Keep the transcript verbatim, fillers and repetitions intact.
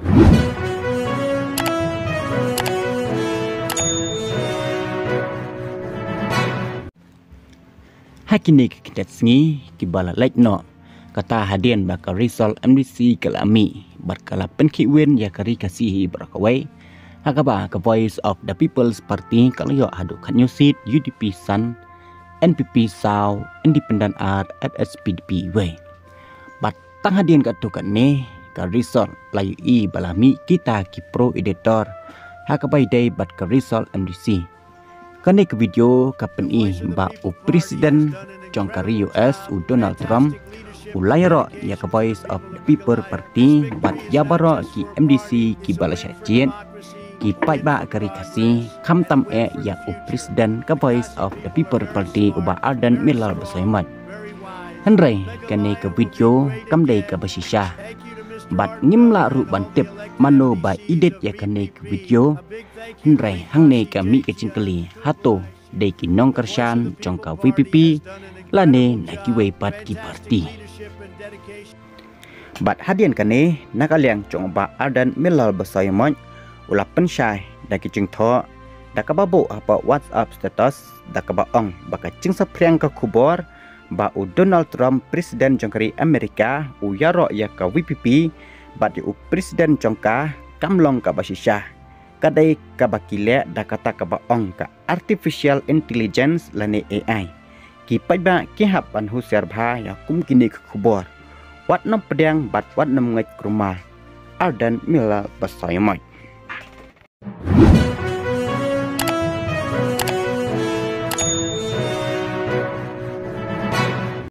Ha kine ki kynthei sngi kiba la leit noh, kata hadien ba ka result M D C ka la mih bad ka la pynkhih win ïa ka Ri Khasi hi baroh kawei, ha kaba ka Voice of the People's Party ka la ïoh haduh khatñiew seat, U D P san, N P P saw, Independent ar, S P D P wei. Bad tang hadien katto katne ka result la ïohi ba la mih kita ki pro editor ha kaba ïadei bad ka result M D C. Kane ka video ka pyni ba u president jong ka ri U S u Donald Trump u la ïaroh ïa ka Voice of the People Party bad ïa baroh ki M D C kiba la shah jied, ki paidbah ka Ri Khasi, khamtam eh ïa u president ka Voice of the People Party u Bah Ardent Miller Basaiawmoit. Hynrei kane ka video kam dei kaba shisha bad ngim lah ruh ban tip mano ba edit ïa kane ka video. Hynrei hangne ka mih ka jingkylli, hato dei ki nongkyrshan jong ka V P P lane na kiwei pat ki party? Bad hadien kane, na ka liang jong u Bah Ardent Miller Basaiawmoit u la pynshai da ki jingthoh da kaba buh hapoh WhatsApp status da kaba ong ba ka jingsaphriang ka khubor ba u Donald Trump, president jong ka ri Amerika, u ïaroh ïa ka V P P bad ïa u president jong ka kam long kaba shisha. Ka dei kaba ki leh da kata kaba ong ka artificial intelligence lane A I. Ki paidbah ki hap ban husiar bha ïa kum kine ki khubor. Wat nym pdiang bad wat nym ngeit kulmar. Ardent Miller Basaiawmoit.